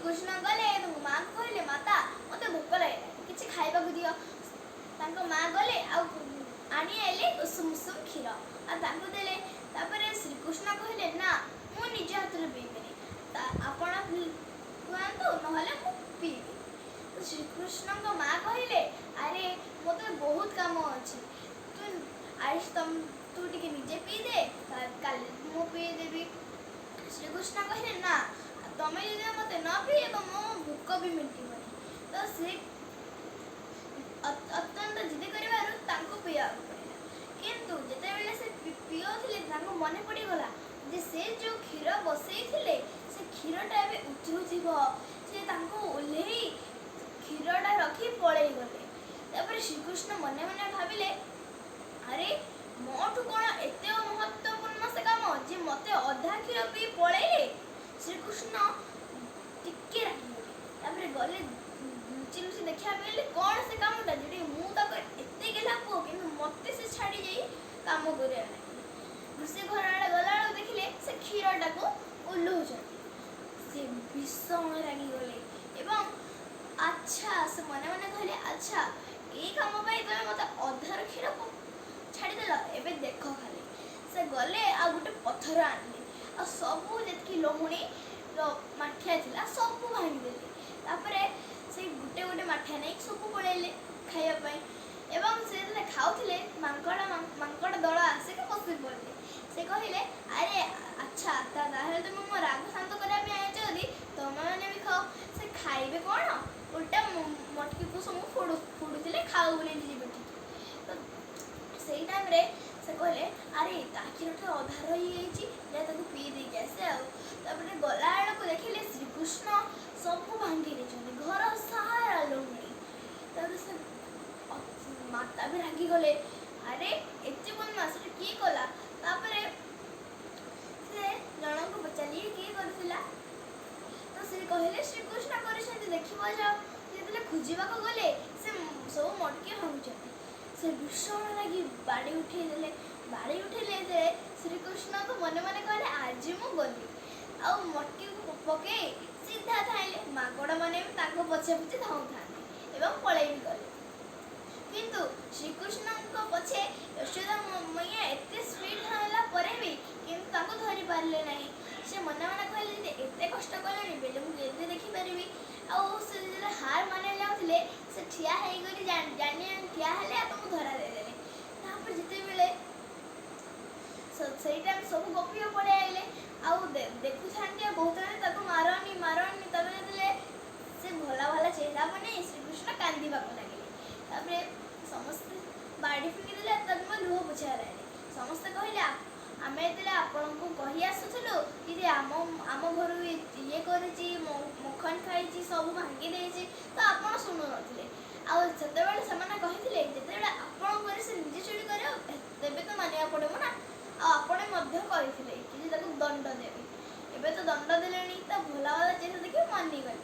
ଶ୍ରୀକୃଷ୍ଣ ଗଲେ, ତାଙ୍କ ମାଆଙ୍କୁ କହିଲେ, "ମାତା, ମୋତେ ଭୋକ ଲାଗିଲାଣି, କିଛି ଖାଇବାକୁ ଦିଅ।" ତାଙ୍କ ମା ଗଲେ ଆଉ ଆଣି ଆଇଲେ ଉଷୁମ ଉଷୁମ କ୍ଷୀର ଆଉ ତାଙ୍କୁ ଦେଲେ। ତାପରେ ଶ୍ରୀକୃଷ୍ଣ କହିଲେ, "ନା, ମୁଁ ନିଜ ହାତରେ ପିଇବିନି, ତା ଆପଣ ପିଆନ୍ତୁ, ନହେଲେ ମୁଁ ପିଇବି।" ତ ଶ୍ରୀକୃଷ୍ଣଙ୍କ ମା କହିଲେ, "ଆରେ, ମୋତେ ବହୁତ କାମ ଅଛି, ତୁ ଆଜି ତୁ ଟିକେ ନିଜେ ପିଇଦେ, କାଲି ମୁଁ ପିଇଦେବି।" ଶ୍ରୀକୃଷ୍ଣ କହିଲେ, "ନା, ତମେ ଯଦି ମୋତେ ନ ପିଇବ, ମୋ ଭୋକ ବି ମେଣ୍ଟିବନି।" ତ ସେ ଅତ୍ୟନ୍ତ ଜିଦି କରିବାରୁ ତାଙ୍କୁ ପିଇବାକୁ ପଡ଼ିଲା। କିନ୍ତୁ ଯେତେବେଳେ ସେ ପିଉଥିଲେ, ତାଙ୍କୁ ମନେ ପଡ଼ିଗଲା ଯେ ସେ ଯେଉଁ କ୍ଷୀର ବସେଇଥିଲେ, ସେ କ୍ଷୀରଟା ଏବେ ଉତୁରୁଥିବ। ସେ ତାଙ୍କୁ ଓହ୍ଲେଇ କ୍ଷୀରଟା ରଖି ପଳେଇ ଗଲେ। ତାପରେ ଶ୍ରୀକୃଷ୍ଣ ମନେ ମନେ ଭାବିଲେ, ଆରେ, ମୋଠୁ କ'ଣ ଏତେ ମହତ୍ୱପୂର୍ଣ୍ଣ ସେ କାମ ଯେ ମୋତେ ଅଧା କ୍ଷୀର ପିଇ ପଳେଇଲେ? ଶ୍ରୀକୃଷ୍ଣ ଟିକେ ରାଗିଗଲେ। ତାପରେ ଗଲେ ଲୁଚି ଲୁଚି ଦେଖିବା ପାଇଁ ହେଲେ କ'ଣ ସେ କାମଟା, ଯେଉଁଠି ମୁଁ ତାକୁ ଏତେ ଗେହ୍ଲା ପୁଅ, କିନ୍ତୁ ମୋତେ ସେ ଛାଡ଼ି ଯାଇ କାମ କରିବା ଲାଗିଲେ। ରୋଷେଇ ଘର ଆଡ଼େ ଗଲାବେଳକୁ ଦେଖିଲେ ସେ କ୍ଷୀରଟାକୁ ଓହ୍ଲଉଛନ୍ତି। ସେ ଭୀଷଣ ରାଗିଗଲେ ଏବଂ ଆଚ୍ଛା, ସେ ମନେ ମନେ କହିଲେ, "ଆଚ୍ଛା, ଏଇ କାମ ପାଇଁ ତମେ ମୋତେ ଅଧାର କ୍ଷୀର ଛାଡ଼ିଦେଲ, ଏବେ ଦେଖ ଖାଲି।" ସେ ଗଲେ ଆଉ ଗୋଟେ ପଥର ଆଣିଲେ ଆଉ ସବୁ ଯେତିକି ଲହୁଣୀର ମାଠିଆ ଥିଲା, ସବୁ ଭାଙ୍ଗିଦେଲେ। ତାପରେ ସେ ଗୋଟେ ଗୋଟେ ମାଠିଆ ନେଇକି ସବୁ ପଳେଇଲେ ଖାଇବା ପାଇଁ। ଏବଂ ସେ ଯେତେବେଳେ ଖାଉଥିଲେ, ମାଙ୍କଡ଼ ଦଳ ଆସିକି ବସି ପଡ଼ିଲେ। ସେ କହିଲେ, "ଆରେ ଆଚ୍ଛା, ତାହେଲେ ତୁମେ ମୋ ରାଗ ଶାନ୍ତ କରିବା ପାଇଁ ଆଣିଛ ଯଦି, ତମେମାନେ ବି ଖାଅ।" ସେ ଖାଇବେ କ'ଣ, ଓଲଟା ମଟକିକୁ ସବୁ ଫୋଡ଼ୁଥିଲେ, ଖାଉ ବୋଲି ନିଜେ ବେଠିକି। ତ ସେଇ ଟାଇମ୍ରେ ସେ କହିଲେ, "ଆରେ, ତା କ୍ଷୀରଟା ଅଧା ରହିଯାଇଛି, ଯା ତାକୁ ପିଇ ଦେଇକି ଆସେ।" ଆଉ ତାପରେ ଗଲାବେଳକୁ ଦେଖିଲେ ଶ୍ରୀକୃଷ୍ଣ ସବୁ ଭାଙ୍ଗି ଦେଇଛନ୍ତି, ଘର ସାରା ଲହୁଣୀ। ତାପରେ ସେ ମାତା ବି ରାଗିଗଲେ, "ଆରେ, ଏତେ ବଦମାସ, ସେଟା କିଏ କଲା?" ତାପରେ ସେ ଜଣଙ୍କୁ ପଚାରିଲେ, "କିଏ କରିଥିଲା?" ତ ସେ କହିଲେ, "ଶ୍ରୀକୃଷ୍ଣ କରିଛନ୍ତି, ଦେଖିବ ଯାଅ।" ଯେତେବେଳେ ଖୋଜିବାକୁ ଗଲେ, ସେ ସବୁ ମଟକି ଭାଙ୍ଗୁଛନ୍ତି। ସେ ଭୀଷଣ ରାଗି ବାଡ଼ି ଉଠେଇ ଦେଲେ। ବାଡ଼ି ଉଠେଇଲେ ଯେତେବେଳେ, ଶ୍ରୀକୃଷ୍ଣଙ୍କୁ ମନେ ମନେ କହିଲେ, "ଆଜି ମୁଁ ଗଲି।" ଆଉ ମଟକିକୁ ପକେଇ ସିଧା ଧାଇଁଲେ। ମାଙ୍କଡ଼ ମାନେ ବି ତାଙ୍କ ପଛେ ପଛେ ଧାଉଁଥାନ୍ତି ଏବଂ ପଳେଇ ବି ଗଲେ। କିନ୍ତୁ ଶ୍ରୀକୃଷ୍ଣଙ୍କ ପଛେ ଯଶୋଦା ମୈୟା ଏତେ ସ୍ପିଡ୍ ଧାଇଁଲା ପରେ ବି କିନ୍ତୁ ତାଙ୍କୁ ଧରି ପାରିଲେ ନାହିଁ। ସେ ମନେ ମନେ କହିଲେ, "ଯଦି ଏତେ କଷ୍ଟ କଲେଣି ବେଲେ ମୁଁ କେମିତି ଦେଖିପାରିବି?" ଆଉ ସେ ଯେତେବେଳେ ହାର ମାନିବାକୁ ଯାଉଥିଲେ, ସେ ଠିଆ ହେଇକରି ଜାଣି ଜାଣି ଠିଆ ହେଲେ ଆଉ ତାଙ୍କୁ ଧରା ଦେଇଦେଲେ। ତାପରେ ଯେତେବେଳେ ସେଇ ଟାଇମ୍ ସବୁ ଗୋପୀ ପଳେଇ ଆଇଲେ ଆଉ ଦେଖୁଥାନ୍ତି ଆଉ କହୁଥାନ୍ତି, "ତାକୁ ମାରନି, ମାରନି।" ତାପରେ ଯେତେବେଳେ ସେ ଭଲା ଭଲା ଚେହେରା ବନେଇ ଶ୍ରୀକୃଷ୍ଣ କାନ୍ଦିବାକୁ ଲାଗିଲେ। ତାପରେ ସମସ୍ତେ ବାଡ଼ି ଫିଙ୍ଗିଦେଲେ, ତାକୁ ଲୁହ ପୋଛିବା ଲାଗିଲେ। ସମସ୍ତେ କହିଲେ, "ଆମେ ଯେତେବେଳେ ଆପଣଙ୍କୁ କହି ଆସୁଥିଲୁ କି ଯେ ଆମ ଘରୁ ଇଏ କରିଛି, ମଖନ ଖାଇଛି, ସବୁ ଭାଙ୍ଗି ଦେଇଛି, ତ ଆପଣ ଶୁଣୁନଥିଲେ।" ଆଉ ସେତେବେଳେ ସେମାନେ କହିଥିଲେ, "ଯେତେବେଳେ ଆପଣଙ୍କର ସେ ନିଜେ ଚୋରି କରିବ, ତେବେ ତ ମାନିବାକୁ ପଡ଼ିବ ନା। ଆଉ ଆପଣ ମଧ୍ୟ କହିଥିଲେ କି ଯେ ତାକୁ ଦଣ୍ଡ ଦେବେ, ଏବେ ତ ଦଣ୍ଡ ଦେଲେଣି।" ତା ଭୋଲା ଭାଲା ଚେହେରା ଦେଖି ମାନିଗଲେ।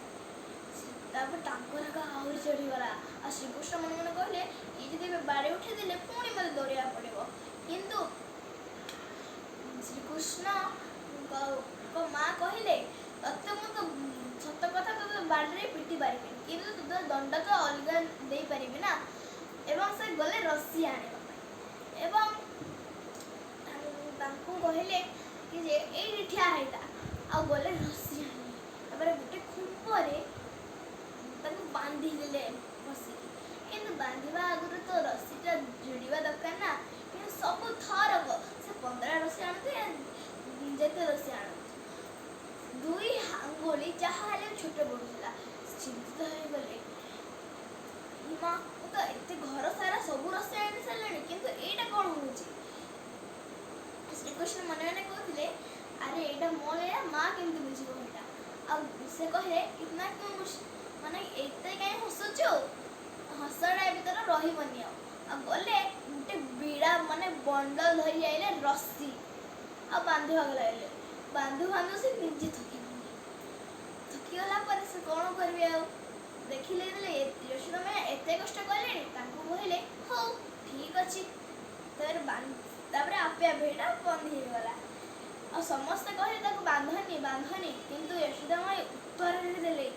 ତାପରେ ତାଙ୍କ ରାଗ ଆହୁରି ଚଢ଼ିଗଲା। ଆଉ ଶ୍ରୀକୃଷ୍ଣ ମନେ ମନେ କହିଲେ, "ଇଏ ଯଦି ଏବେ ବାଡ଼ି ଉଠେଇଦେଲେ, ପୁଣି ମୋତେ ଦୌଡ଼ିବାକୁ ପଡ଼ିବ।" କିନ୍ତୁ ଶ୍ରୀକୃଷ୍ଣଙ୍କ ମା କହିଲେ, "ତତେ ମୁଁ ତ ସତ କଥା ତୋତେ ବାଡ଼ିରେ ପିଟି ପାରିବିନି, କିନ୍ତୁ ତୋତେ ଦଣ୍ଡ ତ ଅଲଗା ଦେଇପାରିବି ନା।" ଏବଂ ସେ ଗଲେ ରସି ଆଣିବା ପାଇଁ ଏବଂ ତାଙ୍କୁ କହିଲେ କି ଯେ ଏଇଠି ଠିଆ ହେଇଥା, ଆଉ ଗଲେ ରସି ଆଣିଲେ। ତାପରେ ଗୋଟେ ଖୁମ୍ପରେ ତାକୁ ବାନ୍ଧିଦେଲେ ବସିକି। କିନ୍ତୁ ବାନ୍ଧିବା ଆଗରୁ ତ ରସିଟା ଯୋଡ଼ିବା ଦରକାର ନା। କିନ୍ତୁ ସବୁ ଥରକ ସେ 15 ରସି ଆଣନ୍ତୁ, ଯେତେ ରସି ଆଣନ୍ତୁ, ଦୁଇ ଆଙ୍ଗୁଳି ଯାହା ହେଲେ ବି ଛୋଟ ପଡ଼ୁଥିଲା। ଚିନ୍ତିତ ହେଇଗଲେ, "ମା, ମୁଁ ତ ଏତେ ଘର ସାରା ସବୁ ରସି ଆଣି ସାରିଲିଣି, କିନ୍ତୁ ଏଇଟା କ'ଣ ହେଉଛି?" ଶ୍ରୀକୃଷ୍ଣ ମନେ ମନେ କହୁଥିଲେ, "ଆରେ, ଏଇଟା ମୋ ଲୀଳା, ମା କେମିତି ବୁଝିବ ଏଇଟା?" ଆଉ ସେ କହିଲେ, "इतना क्यों ମାନେ ଏତେ କାହିଁ ହସୁଛୁ? ହସଟା ଏବେ ତୋର ରହିବନି।" ଆଉ ଆଉ ଗଲେ ଗୋଟେ ବିଡ଼ା ମାନେ ବଣ୍ଡଲ ଧରି ଆଇଲେ ରସି ଆଉ ବାନ୍ଧିବାକୁ ଲାଗିଲେ। ବାନ୍ଧୁ ବାନ୍ଧୁ ସେ ନିଜେ ଥକିଗଲେ। ଥକିଗଲା ପରେ ସେ କ'ଣ କରିବେ? ଆଉ ଦେଖିଲେ ଯେତେବେଳେ ଯଶୋଦା ମା ଏତେ କଷ୍ଟ କଲେଣି, ତାଙ୍କୁ କହିଲେ, "ହଉ, ଠିକ୍ ଅଛି।" ତାପରେ ଆପେ ଆପେ ଏଇଟା ବନ୍ଦ ହେଇଗଲା। ଆଉ ସମସ୍ତେ କହିଲେ, "ତାକୁ ବାନ୍ଧନି, ବାନ୍ଧନି।" କିନ୍ତୁ ଯଶୋଦା ମା ଉତ୍ତରରେ କରିଦେଲେ।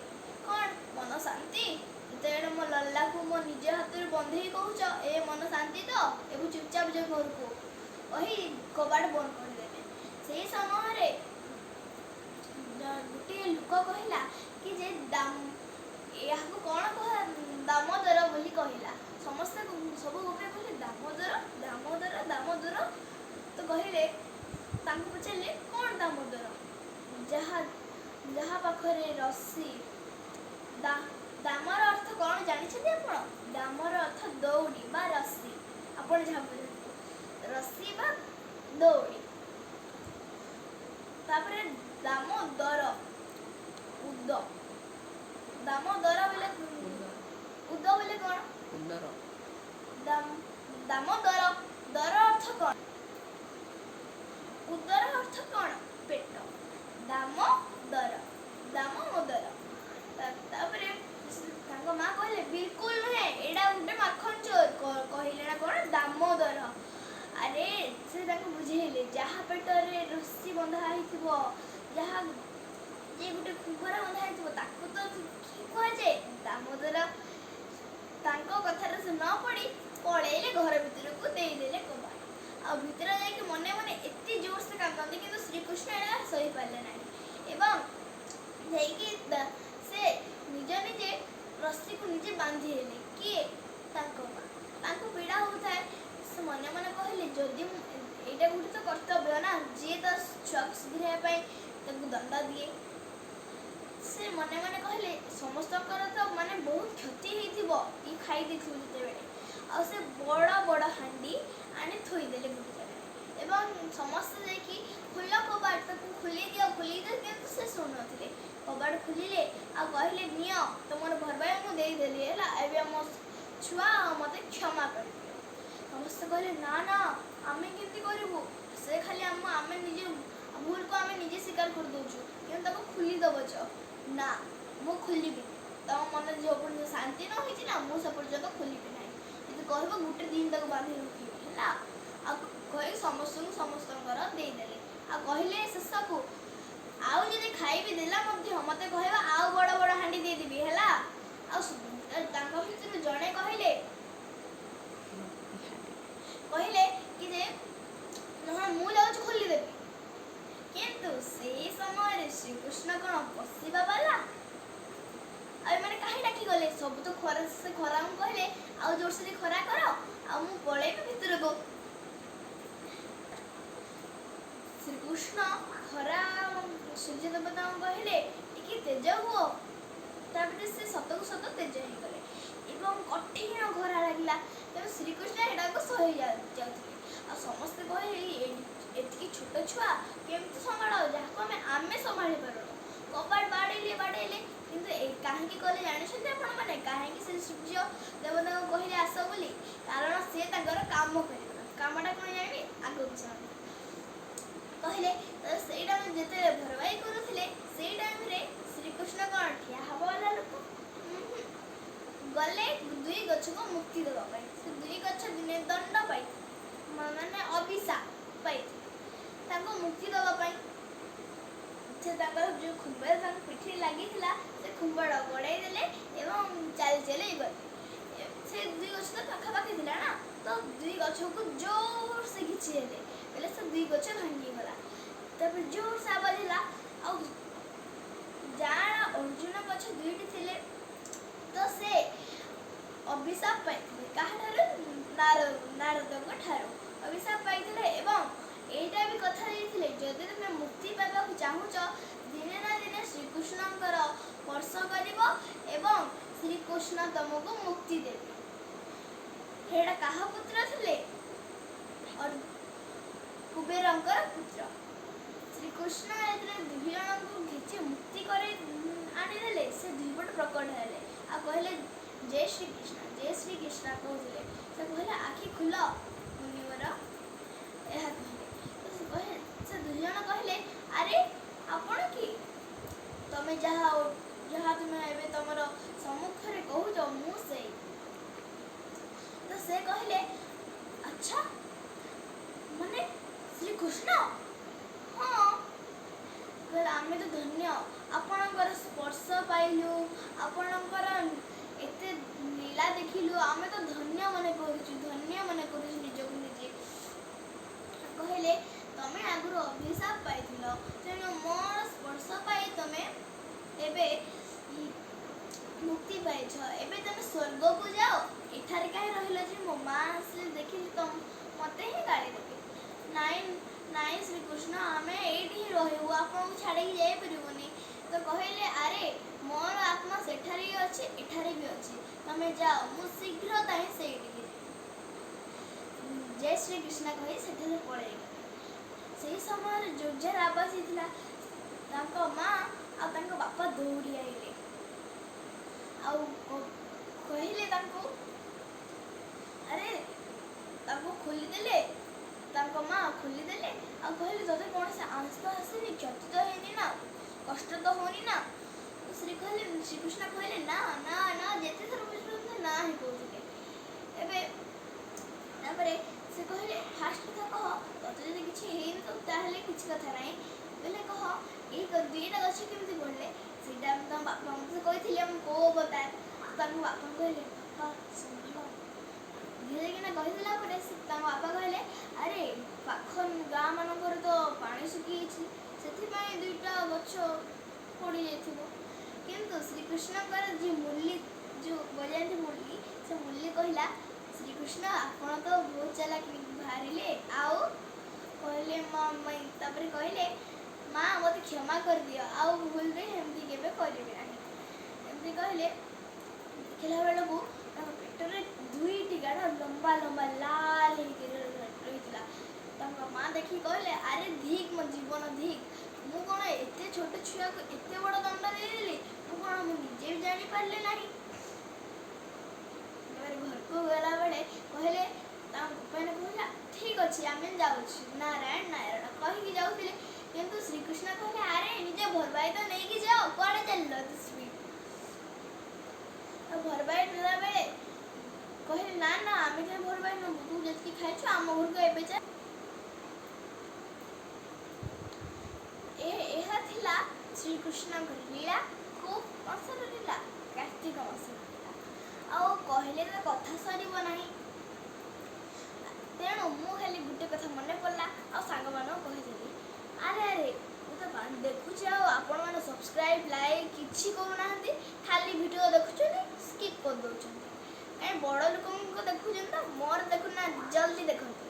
କ'ଣ ମନ ଶାନ୍ତି? ଯେତେବେଳେ ମୋ ଲଲ୍ଲାକୁ ମୋ ନିଜ ହାତରୁ ବନ୍ଧେଇ କହୁଛ ଏ ମନ ଶାନ୍ତି, ତ ଏବେ ଚୁପଚାପ ଯାଅ ଘରକୁ କହି କବାଟ ବନ୍ଦ କରିଦେଲେ। ସେଇ ସମୟରେ ଗୋଟିଏ ଲୋକ କହିଲା କି ଯେ ଦାମ ଏହାକୁ କ'ଣ କହ, ଦାମୋଦର ବୋଲି କହିଲା। ସମସ୍ତେ ସବୁ ଗୋପୀ କହିଲେ ଦାମୋଦର ଦାମୋଦର ଦାମୋଦର। ତ କହିଲେ, ତାଙ୍କୁ ପଚାରିଲେ କ'ଣ ଦାମୋଦର? ଯାହା ଯାହା ପାଖରେ ରସି। ଦାମର ଅର୍ଥ କ'ଣ ଜାଣିଛନ୍ତି ଆପଣ? ଦାମର ଅର୍ଥ ଦଉଡ଼ି ବା ରସି, ଆପଣ ଯାହା ବୁଝନ୍ତୁ, ରସି ବା ଦଉଡ଼ି। ତାପରେ ଦାମୋଦର, ଉଦ, ଦାମୋଦର ବୋଲେ ଉଦ ବୋଲେ କ'ଣ? ଉଦର। ଦାମୋଦର, ଦର ଅର୍ଥ କ'ଣ? ଉଦର ଅର୍ଥ କ'ଣ? ପେଟ। ଦାମୋଦର, ଦାମୋଦର। ତାପରେ ତାଙ୍କ ମା କହିଲେ ବିଲକୁଲ ନୁହେଁ, ଏଇଟା ଗୋଟେ ମାଖନ ଚୋର କହିଲେ ନା କ'ଣ ଦାମୋଦର। ଆରେ ସେ ତାଙ୍କୁ ବୁଝେଇଲେ, ଯାହା ପେଟରେ ରସି ବନ୍ଧା ହେଇଥିବ, ଯାହା ଯେ ଗୋଟେ ଖୁମ୍ପରା ବନ୍ଧା ହେଇଥିବ, ତାକୁ ତ କି କୁହାଯାଏ? ଦାମୋଦର। ତାଙ୍କ କଥାରେ ସେ ନ ପଡ଼ି ପଳେଇଲେ ଘର ଭିତରକୁ, ଦେଇଦେଲେ କବାଟ। ଆଉ ଭିତରେ ଯାଇକି ମନେ ମନେ ଏତେ ଜୋରସେ କାନ୍ଦନ୍ତି, କିନ୍ତୁ ଶ୍ରୀକୃଷ୍ଣ ଏଇଟା ସହିପାରିଲେ ନାହିଁ ଏବଂ ଯାଇକି ସେ ନିଜ ନିଜେ ରସିକୁ ନିଜେ ବାନ୍ଧି ହେଲେ। କିଏ? ତାଙ୍କ ମା। ତାଙ୍କୁ ପୀଡ଼ା ହେଉଥାଏ। ସେ ମନେ ମନେ କହିଲେ ଯଦି ମୁଁ ଏଇଟା ଗୋଟେ ତ କର୍ତ୍ତବ୍ୟ ନା, ଯିଏ ତା ଛୁଆକୁ ସୁଧରିବା ପାଇଁ ତାକୁ ଦଣ୍ଡ ଦିଏ। ସେ ମନେ ମନେ କହିଲେ ସମସ୍ତଙ୍କର ତ ମାନେ ବହୁତ କ୍ଷତି ହେଇଥିବ ଇଏ ଖାଇ ଦେଇଥିବ ଯେତେବେଳେ। ଆଉ ସେ ବଡ଼ ବଡ଼ ହାଣ୍ଡି ଆଣି ଥୋଇଦେଲେ ଗୋଟେ ଜାଗାରେ ଏବଂ ସମସ୍ତେ ଯାଇକି ଖୋଲ କବାଟ, ତାକୁ ଖୋଲି ଦିଅ ଖୋଲି ଦିଅ, କିନ୍ତୁ ସେ ଶୁଣୁନଥିଲେ। କବାଟ ଖୋଲିଲେ ଆଉ କହିଲେ ନିଅ ତମର ଭରପାଇ ମୁଁ ଦେଇଦେଲି, ହେଲା ଏବେ ମୋ ଛୁଆ ଆଉ ମୋତେ କ୍ଷମା କରିଦିଅ। ସମସ୍ତେ କହିଲେ ନା ନା ଆମେ କେମିତି କରିବୁ, ସେ ଖାଲି ଆମ ଆମେ ନିଜେ ଭୁଲକୁ ଆମେ ନିଜେ ସ୍ୱୀକାର କରିଦେଉଛୁ, କିନ୍ତୁ ତାକୁ ଖୋଲି ଦେବ ନା, ମୁଁ ଖୋଲିବିନି। ତମ ମନ ଯେଉଁ ପର୍ଯ୍ୟନ୍ତ ଶାନ୍ତି ନ ହେଇଛି ନା, ମୁଁ ସେ ପର୍ଯ୍ୟନ୍ତ ଖୋଲିବି ନାହିଁ। ଯଦି କହିବ ଗୋଟେ ଦିନ ତାକୁ ବାନ୍ଧି ରଖିବି, ହେଲା। ଆଉ କହିକି ସମସ୍ତଙ୍କୁ ସମସ୍ତଙ୍କର ଦେଇଦେଲେ। ଆଉ କହିଲେ ଶେଷକୁ ଆଉ ଯଦି ଖାଇବି ଦେଲା ମଧ୍ୟ ମୋତେ କହିବ, ଆଉ ବଡ଼ ବଡ଼ ହାଣ୍ଡି ଦେଇଦେବି, ହେଲା। ଆଉ ତାଙ୍କ ଭିତରୁ ଜଣେ କହିଲେ କହିଲେ କି ଯେ ହଁ ମୁଁ ଯାଉଛି ଖୋଲିଦେବି। କିନ୍ତୁ ସେଇ ସମୟରେ ଶ୍ରୀକୃଷ୍ଣ କ'ଣ ପଶିବା ବାଲା? ଆଉ ଏମାନେ କାହିଁ ଡାକି ଗଲେ? ସବୁ ତ ଖରା, ସେ ଖରାଙ୍କୁ କହିଲେ ଆଉ ଜୋରସେ ଖରା କର ଆଉ ମୁଁ ପଳେଇବି ଭିତରକୁ। ଶ୍ରୀକୃଷ୍ଣ ଖରା ସୂର୍ଯ୍ୟ ଦେବତାଙ୍କୁ କହିଲେ ଟିକେ ତେଜ ହୁଅ। ତାପରେ ସେ ସତକୁ ସତ ତେଜ ହେଇଗଲେ ଏବଂ କଠିନ ଖରା ଲାଗିଲା। ତେଣୁ ଶ୍ରୀକୃଷ୍ଣ ଏଟାକୁ ସହି ଯାଉଥିଲେ। ଆଉ ସମସ୍ତେ କହିଲେ ଏତିକି ଛୋଟ ଛୁଆ କେମିତି ସମ୍ଭାଳ, ଯାହାକୁ ଆମେ ଆମେ ସମ୍ଭାଳି ପାରୁନୁ। କବାଟ ବାଡ଼େଇଲେ ବାଡ଼େଇଲେ, କିନ୍ତୁ କାହିଁକି କଲେ ଜାଣିଛନ୍ତି ଆପଣମାନେ? କାହିଁକି ସେ ସୂର୍ଯ୍ୟ ଦେବତାଙ୍କୁ କହିଲେ ଆସ ବୋଲି? କାରଣ ସେ ତାଙ୍କର କାମ କରିବେ। କାମଟା କ'ଣ ଜାଣିବେ? ଆଗକୁ ଶୁଣନ୍ତୁ। କହିଲେ ସେଇ ଟାଇମ୍ ଯେତେବେଳେ ଭରବାଇ କରୁଥିଲେ, ସେଇ ଟାଇମ୍ରେ ଶ୍ରୀକୃଷ୍ଣ କ'ଣ ଠିଆ ହବ ବାଲା ଲୋକ? ଗଲେ ଦୁଇ ଗଛକୁ ମୁକ୍ତି ଦେବା ପାଇଁ। ସେ ଦୁଇ ଗଛ ଦିନେ ଦଣ୍ଡ ପାଇଥିଲେ, ମାନେ ଅଭିଶାପ ପାଇଥିଲେ। ତାଙ୍କୁ ମୁକ୍ତି ଦେବା ପାଇଁ ସେ ତାଙ୍କର ଯେଉଁ ଖୁମ୍ବ ତାଙ୍କ ପିଠିରେ ଲାଗିଥିଲା, ସେ ଖୁମ୍ବଟା ଗଡ଼େଇ ଦେଲେ ଏବଂ ଚାଲି ଚାଲି ଗଲେ। ସେ ଦୁଇ ଗଛ ତ ପାଖାପାଖି ଥିଲା ନା, ତ ଦୁଇ ଗଛକୁ ଜୋରସେ ଘିଚି ହେଲେ ବେଲେ ସେ ଦୁଇ ଗଛ ଭାଙ୍ଗିଗଲା। ତାପରେ ଜୋରସେ ଆବାଜ ହେଲା। ଆଉ ଯାହାର ଅର୍ଜୁନ ଗଛ ଦୁଇଟି ଥିଲେ, ତ ସେ ଅଭିଶାପ ପାଇଥିଲେ କାହାଠାରୁ? ନାରଦଙ୍କ ଠାରୁ ଅଭିଶାପ ପାଇଥିଲେ। ଏବଂ ଏଇଟା ବି କଥା ଦେଇଥିଲେ, ଯଦି ତୁମେ ମୁକ୍ତି ପାଇବାକୁ ଚାହୁଁଛ, ଦିନେ ନା ଦିନେ ଶ୍ରୀକୃଷ୍ଣଙ୍କର ସ୍ପର୍ଶ କରିବ ଏବଂ ଶ୍ରୀକୃଷ୍ଣ ତମକୁ ମୁକ୍ତି ଦେବେ। ସେଇଟା କାହା ପୁତ୍ର ଥିଲେ? କୁବେରଙ୍କର ପୁତ୍ର। ଶ୍ରୀକୃଷ୍ଣ ଯେତେବେଳେ ଦୁଇ ଜଣଙ୍କୁ ଘିଚି ମୁକ୍ତି କରି ଆଣିଦେଲେ, ସେ ଦୁଇପଟ ପ୍ରକଟ ହେଲେ ଆଉ କହିଲେ ଜୟ ଶ୍ରୀକୃଷ୍ଣ ଜୟ ଶ୍ରୀକୃଷ୍ଣ କହୁଥିଲେ। ସେ କହିଲେ ଆଖି ଖୋଲ ମୁନିବର, ଏହା କହିଲେ। ତ ସେ କହିଲେ, ସେ ଦୁଇ ଜଣ କହିଲେ ଆରେ ଆପଣ କି? ତମେ ଯାହା ଯାହା ତୁମେ ଏବେ ତମର ସମ୍ମୁଖରେ କହୁଛ ମୁଁ ସେଇ। ତ ସେ କହିଲେ ଆଚ୍ଛା, ମାନେ ଶ୍ରୀକୃଷ୍ଣ? ହଁ। କହିଲେ ଆମେ ତ ଧନ୍ୟ, ଆପଣଙ୍କର ସ୍ପର୍ଶ ପାଇଲୁ, ଆପଣଙ୍କର ଏତେ ଲୀଳା ଦେଖିଲୁ, ଆମେ ତ ଧନ୍ୟ ମନେ କରୁଛୁ, ଧନ୍ୟ ମନେ କରୁଛୁ ନିଜକୁ ନିଜେ। କହିଲେ ତମେ ଆଗରୁ ଅଭିଶାପ ପାଇଥିଲ, ତେଣୁ ମୋର ସ୍ପର୍ଶ ପାଇ ତମେ ଏବେ ମୁକ୍ତି ପାଇଛ, ଏବେ ତମେ ସ୍ୱର୍ଗକୁ ଯାଅ, ଏଠାରେ କାହିଁ ରହିଲ ଯେ ମୋ ମା ଆସିଲେ ଦେଖିଲେ ତ ମୋତେ ହିଁ ଗାଳି ଦେବେ। ନାଇଁ ନାଇଁ ଶ୍ରୀକୃଷ୍ଣ, ଆମେ ଏଇଠି ହିଁ ରହିବୁ, ଆପଣଙ୍କୁ ଛାଡ଼ିକି ଯାଇପାରିବୁନି। ତ କହିଲେ ଆରେ ମୋର ଆତ୍ମା ସେଠାରେ ବି ଅଛି, ଏଠାରେ ବି ଅଛି, ତମେ ଯାଅ, ମୁଁ ଶୀଘ୍ର ତାହିଁ ସେଇଠିକି ଯିବି। ଜୟ ଶ୍ରୀକୃଷ୍ଣ କହି ସେଠାରେ ପଳେଇଗଲେ। ସେହି ସମୟରେ ଜୋରଜୋର ଆବାଜ ହେଇଥିଲା, ତାଙ୍କ ମା ଆଉ ତାଙ୍କ ବାପା ଦୌଡ଼ି ଆଇଲେ ଆଉ କହିଲେ ତାଙ୍କୁ, ଆରେ ତାଙ୍କୁ ଖୋଲିଦେଲେ, ତାଙ୍କ ମା ଖୋଲିଦେଲେ ଆଉ କହିଲେ ତୋତେ କୌଣସି ଆଞ୍ଚ ତ ଆସିନି, କ୍ଷତି ତ ହେଇନି ନା, କଷ୍ଟ ତ ହଉନି ନା? ଶ୍ରୀକୃଷ୍ଣ କହିଲେ ନା ନା ନା, ଯେତେ ଥର ବୁଝୁଛନ୍ତି ନା ହିଁ କହୁଥିଲେ। ଏବେ ତାପରେ ସେ କହିଲେ ଫାଷ୍ଟ କଥା କହ, ତୋତେ ଯଦି କିଛି ହେଇନି ତ ତାହେଲେ କିଛି କଥା ନାହିଁ, ବୋଇଲେ କହ ଏଇ ଦୁଇଟା ଗଛ କେମିତି ପଡ଼ିଲେ? ସେଇଟା ଆମେ ତମ ବାପା ମୋତେ କହିଥିଲେ ମୁଁ କୋଉ ଅବତାର। ତାଙ୍କ ବାପା କହିଲେ ବାପା ସମ୍ଭାଳ ଧୀରେ କିନା। କହିଦେଲା ପରେ ସେ ତାଙ୍କ ବାପା କହିଲେ ଆରେ ପାଖ ଗାଁ ମାନଙ୍କରେ ତ ପାଣି ଶୁଖିଯାଇଛି, ସେଥିପାଇଁ ଦୁଇଟା ଗଛ ପଡ଼ିଯାଇଥିବ। କିନ୍ତୁ ଶ୍ରୀକୃଷ୍ଣଙ୍କର ଯିଏ ମୁରଲୀ ଯେଉଁ ବଜାନ୍ତି ମୁରଲୀ, ସେ ମୁରଲୀ କହିଲା ଶ୍ରୀକୃଷ୍ଣ ଆପଣ ତ ବହୁତ ଚାଲାକି ବାହାରିଲେ। ଆଉ କହିଲେ ତାପରେ କହିଲେ ମା ମୋତେ କ୍ଷମା କରିଦିଅ, ଆଉ ଭୁଲରେ ଏମିତି କେବେ କରିବି ନାହିଁ। ଏମିତି କହିଲେ। ଦେଖିଲା ବେଳକୁ ତାଙ୍କ ପେଟରେ ଦୁଇଟି ଗାଢ଼ ଲମ୍ବା ଲମ୍ବା ଲାଲ ହେଇକି ରହିଥିଲା। ତାଙ୍କ ମା ଦେଖିକି କହିଲେ ଆରେ ଧିକ୍ ମୋ ଜୀବନ ଧିକ୍, ମୁଁ କ'ଣ ଏତେ ଛୋଟ ଛୁଆକୁ ଏତେ ବଡ଼ ଦଣ୍ଡ ଦେଇଦେଲି, ମୁଁ କ'ଣ ମୁଁ ନିଜେ ବି ଜାଣିପାରିଲି ନାହିଁ। ତାପରେ ଘରକୁ ଗଲାବେଳେ କହିଲେ ତାଙ୍କ ଗୋପାଳ କହିଲା ଠିକ୍ ଅଛି ଆମେ ଯାଉଛୁ, ନାରାୟଣ ନାରାୟଣ କହିକି ଯାଉଥିଲେ। କିନ୍ତୁ ଶ୍ରୀକୃଷ୍ଣ କହିଲେ ଆରେ ନିଜ ଭରବାଇ ତ ନେଇକି ଯାଅ, କୁଆଡ଼େ ଚାଲିଲ ଏତେ ସ୍ପିଡ଼? ଆଉ ଭରବାଇ ନେଲା ବେଳେ କହିଲେ ନା ନା ଆମେ କାହିଁ ଭରବାଇ ନେବୁ, ତୁ ଯେତିକି ଖାଇଛୁ ଆମ ଘରକୁ ଏବେ ଯା। ଏହା ଥିଲା ଶ୍ରୀକୃଷ୍ଣଙ୍କ ଲୀଳା। କୋଉ ମାସର ଲୀଳା? କାର୍ତ୍ତିକ ମାସର ଲୀଳା। ଆଉ କହିଲେ ତ କଥା ସରିବ ନାହିଁ, ତେଣୁ ମୁଁ ଖାଲି ଗୋଟେ କଥା ମନେ ପଡ଼ିଲା ଆଉ ସାଙ୍ଗମାନଙ୍କୁ କହିଦେଲି। ଆରେ ଆରେ ମୁଁ ତ ଦେଖୁଛି ଆଉ ଆପଣମାନେ ସବସ୍କ୍ରାଇବ୍ ଲାଇକ୍ କିଛି କରୁନାହାନ୍ତି, ଖାଲି ଭିଡ଼ିଓ ଦେଖୁଛନ୍ତି, ସ୍କିପ୍ କରିଦେଉଛନ୍ତି। କାଇଁ ବଡ଼ ଲୋକଙ୍କ ଦେଖୁଛନ୍ତି ତ ମୋର ଦେଖୁନାହାନ୍ତି, ଜଲ୍ଦି ଦେଖନ୍ତୁ।